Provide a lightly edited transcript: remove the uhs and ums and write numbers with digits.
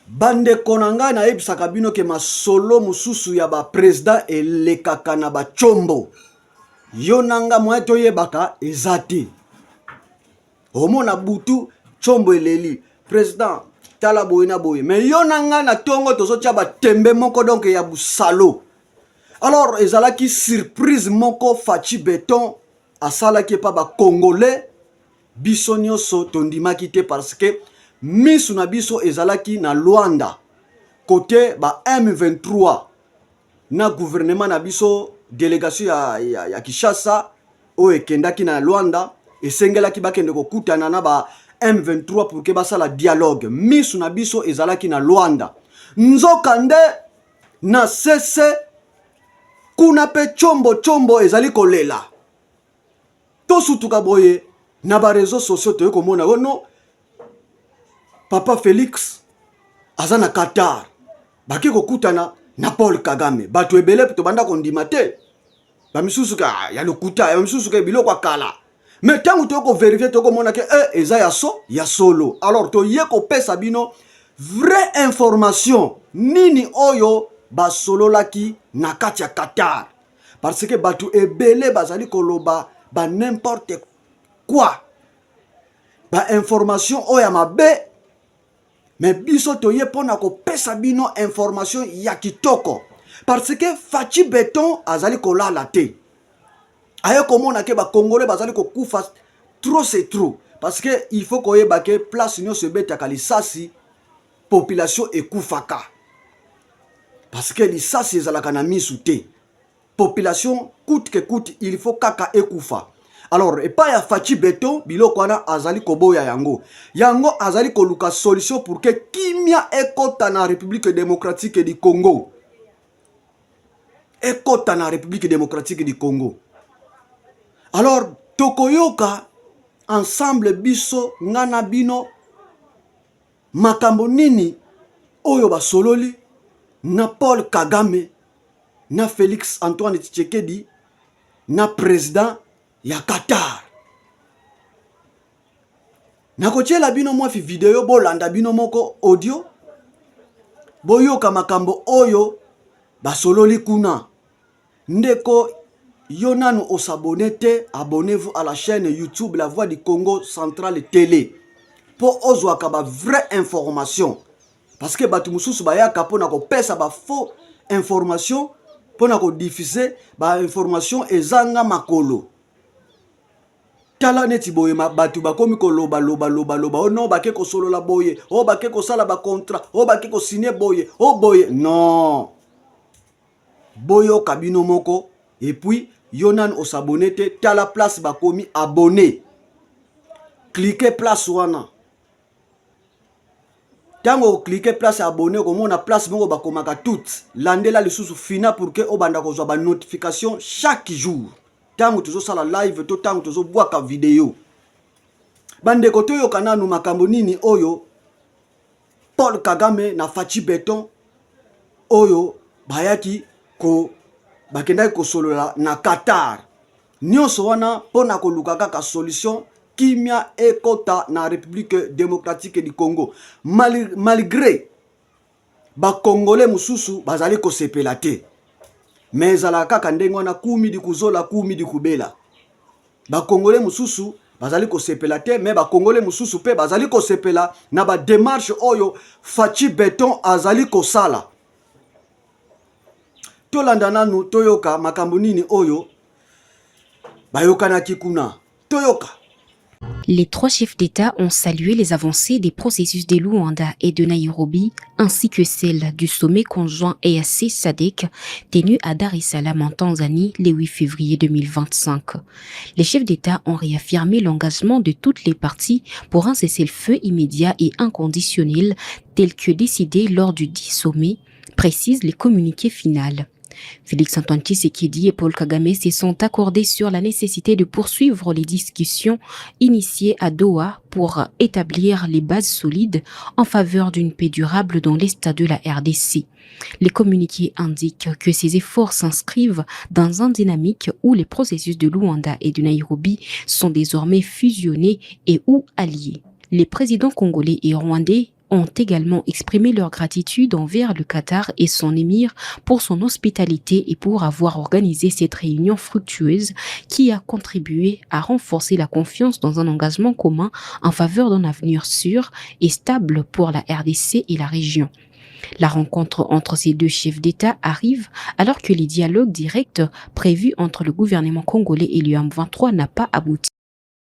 Bandeko na ngai, nayebisaka bino ke masolo mosusu ya baprésident elekaka na bacombo. Yo na nga moyen toyebaka eza te. Omona butu combo eleli, président tala boye na boye, mais yo na ngai na ntongo tozotia batembe moko, donc ya busalo. Alors ezalaki surprise moko Fatshi Béton asalaki epa bacongolais. Biso nyonso tondimaki te, parce que misu na biso ezalaki na Luanda, côté ba M23 na gouvernement na biso. Délégation ya Kinshasa oyo ekendaki na Luanda, esengelaki bakende kokutana na ba M23 pour ke basala dialogue. Misu na biso ezalaki na Luanda, nzoka nde na sese kuna mpe tshombo tshombo ezali kolela. Tosutuka boye na baréseaux sociaux, toye komona ono papa Félix aza na Qatar, bake kokutana na Paul Kagame. Bato ebele tobanda kondima te, bamisusu ka ya lokuta, ya bamisusu ka biloko ya kala. Mais ntango toye kovérifier, tokomona ke eza ya so ya solo. Alors toye kopesa bino vraie information nini oyo basololaki na kati ya Qatar, parce que bato ebele bazali koloba ba n'importe quoi, bainformation oyo ya mabe. Mais biso toye mpona kopesa bino information ya kitoko, parce que Fatshi Béton azali kolala te. Aye komona ke bacongolais bazali kokufa, trop c'est trop, parce que il faut koyeba ke place nyonso ebetaka lisasi, population ekufaka, parce que lisasi ezalaka na misu te. Population, coûte que coûte, il faut kaka ekufa. Alors epai ya Fatshi Béton, biloko wana azali koboya yango. Yango azali koluka solution pour ke kimia ekɔta na République démocratique du Congo, ekɔta na République démocratique du Congo. Alors tokoyoka ensemble, biso nga na bino, makambo nini oyo basololi na Paul Kagame, na Félix Antoine Tshisekedi, na président ya Qatar. Nakotiela bino mwa video, bolanda bino moko audio, boyoka makambo oyo basololi kuna. Ndeko, yo nanu os'abonner te, abonnez-vous à la chaîne YouTube La Voix du Congo Central Télé, mpo ozwaka bavrai information, parce que bato mosusu bayaka mpona kopesa bafaux information, mpona kodiffuser bainformation ezanga makolo. Tala neti boye, bato bakomi koloba loba loba loba: o non, bake kosolola boye, o bake kosala bacontrat, o bake kosigner boye, o boye. Non, boyoka bino moko. Et puis yo nanu os'abonner te, tala place bakomi abonner, clique place wana. Ntango ocliquer place abonner, okomona place moko bakomaka toute. Landela lisusu fina pour ke obanda kozwa banotification chaque jour ntango tozosala live to ntango tozobwaka video. Bandeko, toyoka nanu makambo nini oyo Paul Kagame na Fatshi Béton oyo bayaki ko bakendaki kosolola na Qatar. Nyonso wana mpo na koluka kaka solution, kimia ekota na République démocratique du Congo. Malgré bacongolais mosusu bazali kosepela te, mais ezalaka kaka ndenge wana, kumi di kuzola, kumi di kubela. Bacongolais mosusu bazali kosepela te, mais bacongolais mosusu mpe bazali kosepela na badémarche oyo Fatshi Béton azali kosala. Tolanda nanu, toyoka makambo nini oyo bayokanaki kuna. Toyoka. Les trois chefs d'État ont salué les avancées des processus de Luanda et de Nairobi, ainsi que celles du sommet conjoint EAC-SADC tenu à Dar es Salaam en Tanzanie le 8 février 2025. Les chefs d'État ont réaffirmé l'engagement de toutes les parties pour un cessez-le-feu immédiat et inconditionnel tel que décidé lors du dit sommet, précise le communiqué final. Félix Antoine Tshisekedi et Paul Kagame se sont accordés sur la nécessité de poursuivre les discussions initiées à Doha pour établir les bases solides en faveur d'une paix durable dans l'est de la RDC. Les communiqués indiquent que ces efforts s'inscrivent dans un dynamique où les processus de Luanda et de Nairobi sont désormais fusionnés et ou alliés. Les présidents congolais et rwandais ont également exprimé leur gratitude envers le Qatar et son émir pour son hospitalité et pour avoir organisé cette réunion fructueuse qui a contribué à renforcer la confiance dans un engagement commun en faveur d'un avenir sûr et stable pour la RDC et la région. La rencontre entre ces deux chefs d'État arrive alors que les dialogues directs prévus entre le gouvernement congolais et le M23 n'a pas abouti.